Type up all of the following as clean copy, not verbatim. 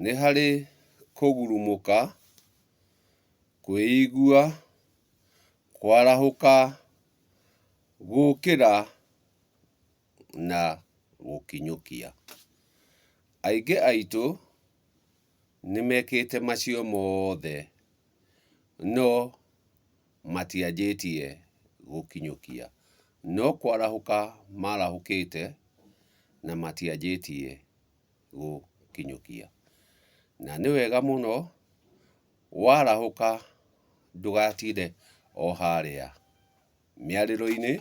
Nĩ harĩ kũgurumũka, kwĩigua, kwarahũka, gũkĩra na gũkinyũkia. Aingĩ aitũ nĩmekĩte macio mothe no matianjĩtie gũkinyũkia. No kwarahũka marahũkĩte na matianjĩtie gũkinyũkia. Na nĩ wega mũno warahũka ndũgatinde o harĩa mĩarĩro-inĩ,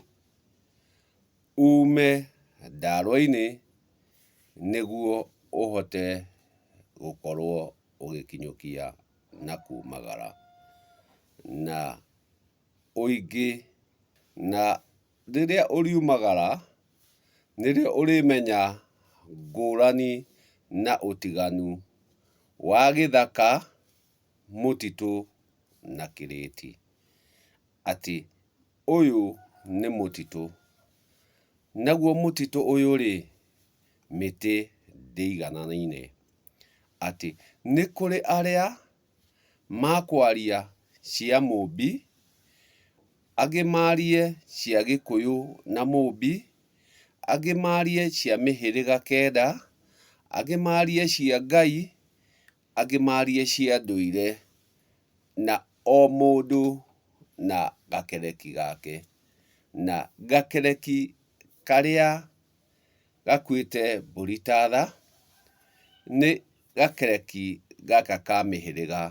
ume ndarwa-inĩ nĩguo ũhote gũkorwo ũgĩkinyũkia na kumagara. Na ũingĩ na rĩrĩa ũriumagara nĩrĩo ũrĩmenya ngũrani na ũtiganu wa gĩthaka, mũtitũ na kĩrĩti. Atĩ ũyũ nĩ mũtitũ, naguo mũtitũ ũyũ rĩ, mĩtĩ ndĩigananaine. Atĩ nĩ kũrĩ arĩa makwaria cia Mũmbi, angĩ marie cia Gĩkũyũ na Mũmbi, angĩ marie cia mĩhĩrĩga kenda, angĩ marie cia Ngai, angĩ marie cia ndũire, na o mũndũ na gakereki gake. Na gakereki karĩa gakuĩte mbũri ta tha, nĩ gakereki gaka ka mĩhĩrĩga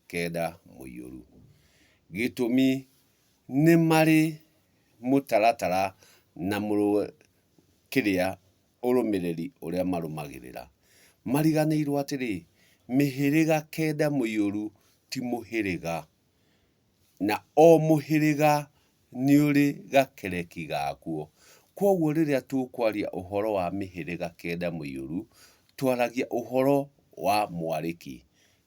kenda mũiyũru. Gĩtũmi nĩ marĩ mũtaratara na kĩrĩa ũrũmĩrĩri ũrĩa marũmagĩrĩra. Mariganĩirwo atĩrĩ, mĩhĩrĩga kenda mũiyũru ti mũhĩrĩga, na o mũhĩrĩga nĩ ũrĩ gakereki gakuo. Kwoguo rĩrĩa tũkwaria ũhoro wa mĩhĩrĩga kenda mũiyũru, twaragia ũhoro wa mwarĩki,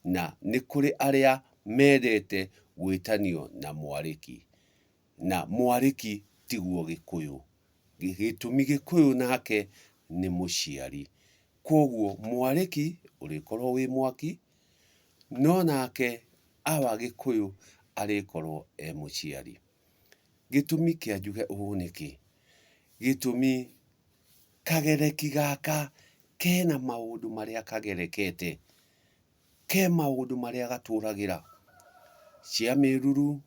na nĩ kũrĩ arĩa mendete gwĩtanio na mwarĩki, na mwarĩki tiguo Gĩkũyũ. Gĩtũmi Gĩkũyũ nake nĩ mũciari. Kwoguo mwarĩki ũrĩkorwo wĩ mwaki, no nake awa Gĩkũyũ arĩkorwo e mũciari. Gĩtũmi kĩa njuge ũũ nĩkĩ? Gĩtũmi kagereki gaka kena maũndũ marĩa kagerekete, ke maũndũ marĩa gatũragĩra, cia mĩruru,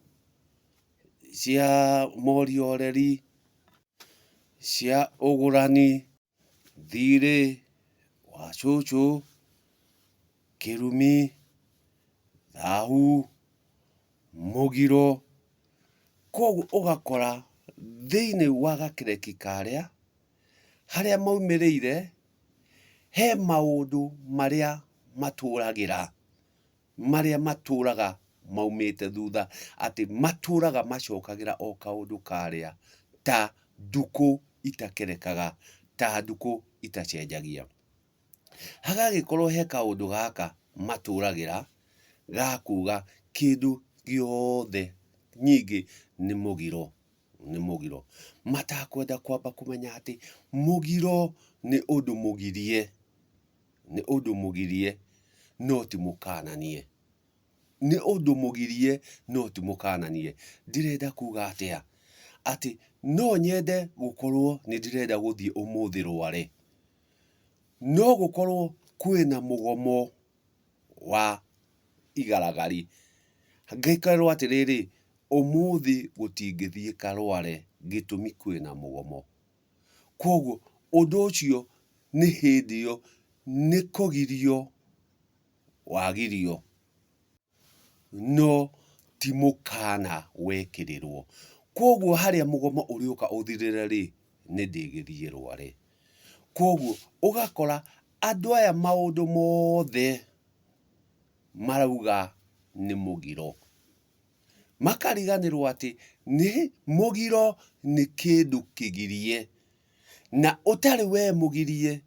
cia morioreri, cia ũgũrani, thirĩ wa cũcũ, kĩrumi, thahu, mũgiro. Koguo ũgakora thĩinĩ wa gakĩreki karĩa, harĩa maumĩrĩire, he maũndũ marĩa matũragĩra, marĩa matũraga maumĩte thutha, atĩ matũraga macokagĩra o kaũndũ karĩa ta ndukũ itakerekaga, ta ndukũ itacenjagia. Hagagĩkorwo he kaũndũ gaka matũragĩra ga kuga kĩndũ gĩothe nyingĩ nĩ mũgiro, nĩ mũgiro. Matakwenda kwamba kũmenya atĩ mũgiro nĩ ũndũ mũgirie, nĩ ũndũ mũgirie no ti mũkananie. Nĩ ũndũ mũgirie no ti mũkananie. Ndĩrenda kuga atĩa? Atĩ no nyende gũkorwo nĩ ndĩrenda gũthiĩ ũmũthĩ Rware, no gũkorwo kwĩna mũgomo wa igaragari, ngĩkerwo atĩrĩrĩ, ũmũthĩ gũtingĩthiĩka Rware gĩtũmi kwĩna mũgomo. Kwoguo ũndũ ũcio nĩ hĩndĩ ĩyo nĩ kũgirio wagirio. No ti mũkana wekĩrĩrwo. Kwoguo harĩa mũgomo ũrĩũka ũthirĩre rĩ, nĩ ndĩgĩthiĩ rware. Kwoguo ũgakora andũ aya maũndũ mothe marauga nĩ mũgiro. Makariganĩrwo atĩ nĩ mũgiro nĩ kĩndũ kĩgirie, na ũtarĩ we mũgirie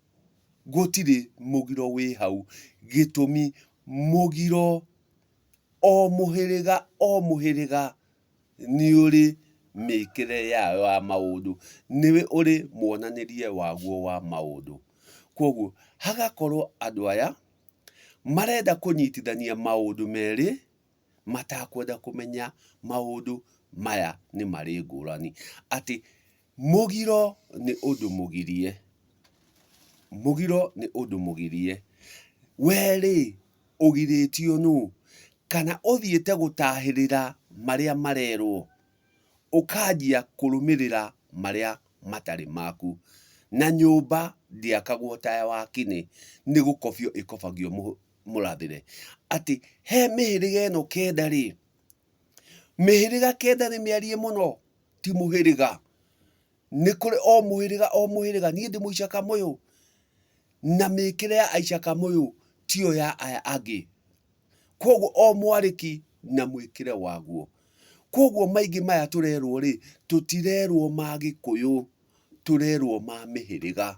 gũtirĩ mũgiro wĩ hau. Gĩtũmi mũgiro o mũhĩrĩga o mũhĩrĩga nĩ ũrĩ mĩkĩre yayo ya maũndũ, nĩ ũrĩ muonanĩrie waguo wa maũndũ. Kwoguo hagakorwo andũ aya Marenda kũnyitithania maũndũ merĩ matakwenda kũmenya maũndũ maya nĩ marĩ ngũrani. Atĩ mũgiro nĩ ũndũ mũgirie, mũgiro nĩ ũndũ mũgirie. We rĩ, ũgirĩtio nũ? Kana ũthiĩte gũtahĩrĩra marĩa marerwo? Ũkanjia kũrũmĩrĩra marĩa matarĩ maku. Na nyũmba ndĩakagwo ta ya wakinĩ, nĩ gũkobio ĩkobagio mũrathĩre. Atĩ he mĩhĩrĩga ĩno kenda-rĩ, mĩhĩrĩga kenda nĩ mĩarie mũno, ti mũhĩrĩga. Nĩ kũrĩ o mũhĩrĩga o mũhĩrĩga, niĩ ndĩ mũicakamũyũ, na mĩkĩre ya aicakamũyũ tiyo ya aya angĩ. Kwoguo o mwarĩki na mwĩkĩre waguo. Kwoguo maingĩ maya tũrerwo rĩ, tũtirerwo ma Gĩkũyũ, tũrerwo ma mĩhĩrĩga.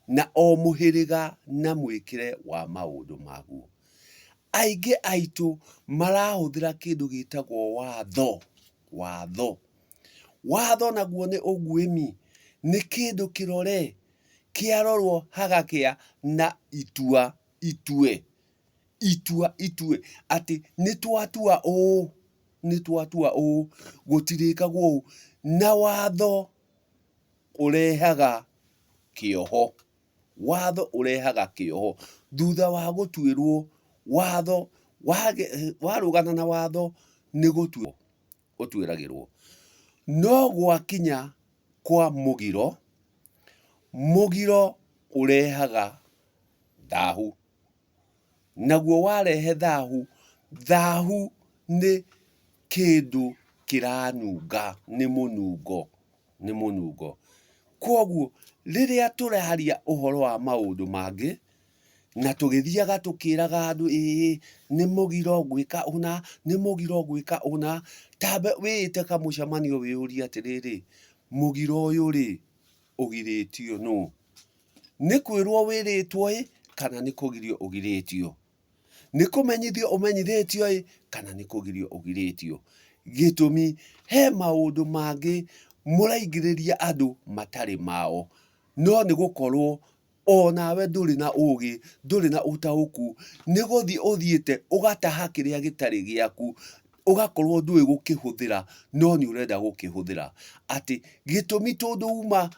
Na o mũhĩrĩga na mwĩkĩre wa maũndũ maguo. Aingĩ aitũ marahũthĩra kĩndũ gĩtagwo watho, watho. Watho naguo nĩ ũguĩmi, nĩ kĩndũ kĩrore, kĩarorwo hagakĩa na itua itue. Itua itue atĩ nĩ twatua ũũ, nĩ twatua ũũ, gũtirĩkagwo ũũ. Na watho ũrehaga kĩoho, watho ũrehaga kĩoho. Thutha wa gũtuĩrwo watho, warũgana na watho nĩ gũtuĩrwo ũtuĩragĩrwo. No gwakinya kwa mũgiro, mũgiro ũrehaga thahu. Naguo warehe thahu, thahu nĩ kĩndũ kĩranunga, nĩ mũnungo, nĩ mũnungo. Kwoguo rĩrĩa tũraria ũhoro wa maũndũ mangĩ, na tũgĩthiaga tũkĩraga andũ ĩĩ nĩ mũgiro gwĩka ũna, nĩ mũgiro gwĩka ũna, tamba wĩĩte kamũcemanio wĩyũrie atĩrĩrĩ, mũgiro ũyũ rĩ, ũgirĩtio nũ? Nĩ kwĩrwo wĩrĩtwo ĩ, kana nĩ kũgirio ũgirĩtio? Nĩ kũmenyithio ũmenyithĩtio ĩ, kana nĩ kũgirio ũgirĩtio? Gĩtũmi, he maũndũ mangĩ mũraingĩrĩria andũ matarĩ mao, no nĩ gũkorwo o nawe ndũrĩ na ũgĩ, ndũrĩ na ũtaũku, nĩ gũthiĩ ũthiĩte ũgataha kĩrĩa gĩtarĩ gĩaku, ũgakorwo ndũĩ gũkĩhũthĩra, no nĩ ũrenda gũkĩhũthĩra. Atĩ gĩtũmi tondũ uma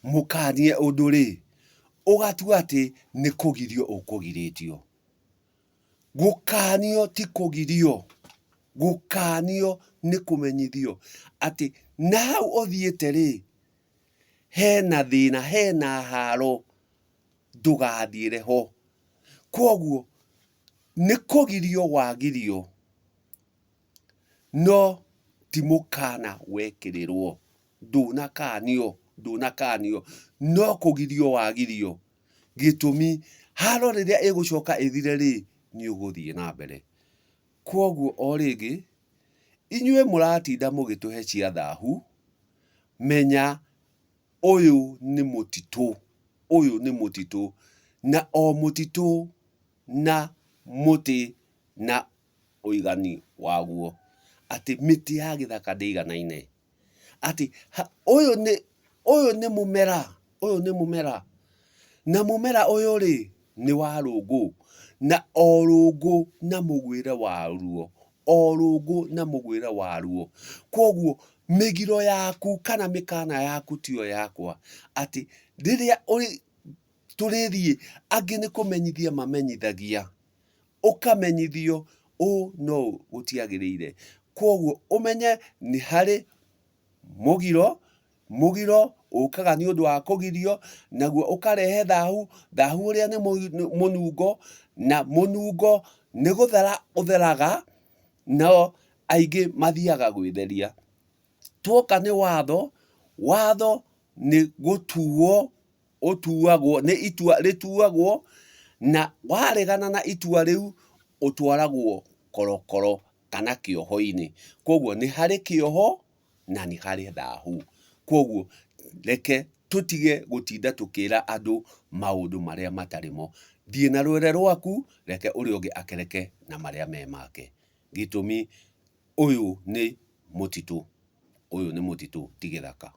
mũkanie ũndũ-rĩ, ũgatua atĩ nĩ kũgirio ũkũgirĩtio. Gũkanio ti kũgirio, gũkanio nĩ kũmenyithio atĩ na hau ũthiĩte-rĩ, hena thĩna, hena haro, ndũgathiĩre ho. Kwoguo nĩ kũgirio wagirio, no ti mũkana wekĩrĩrwo. Ndũnakanio, ndũnakanio, no kũgirio wagirio. Gĩtũmi, haro rĩrĩa ĩgũcoka ĩthire-rĩ, nĩ ũgũthiĩ na mbere. Kwoguo o rĩngĩ, inyuĩ mũratinda mũgĩtũhe cia thahu, menya ũyũ nĩ mũtitũ, ũyũ nĩ mũtitũ, na o mũtitũ na mũtĩ na ũigani waguo. Atĩ mĩtĩ ya gĩthaka ndĩiganaine. Atĩ ũyũ nĩ ũyũ nĩ mũmera, ũyũ nĩ mũmera, na mũmera ũyũ rĩ, nĩ wa rũngũ, na o rũngũ na mũgwĩre waruo, o rũngũ na mũgwĩre waruo. Kwoguo mĩgiro yaku kana mĩkana yaku tiyo yakwa, atĩ rĩrĩa tũrĩthiĩ angĩ nĩ kũmenyithia mamenyithagia, ũkamenyithio ũũ na ũũ gũtiagĩrĩire. Kwoguo ũmenye nĩ harĩ mũgiro, mũgiro ũkaga nĩ ũndũ wa kũgirio, naguo ũkarehe thahu, thahu ũrĩa nĩ mũnungo, na mũnungo nĩ gũthera ũtheraga, nao aingĩ mathiaga gwĩtheria. Tuoka nĩ watho, watho nĩ gũtuo ũtuagwo, nĩ itua rĩtuagwo, na waregana na itua rĩu ũtwaragwo korokoro kana kĩoho-inĩ. Kwoguo nĩ harĩ kĩoho na nĩ harĩ thahu. Kwoguo reke tũtige gũtinda tũkĩra andũ maũndũ marĩa matarĩ mo. Thiĩ na rwere rwaku, reke ũrĩa ũngĩ akereke na marĩa me make. Gĩtũmi ũyũ nĩ mũtitũ, ũyũ nĩ mũtitũ ti gĩthaka.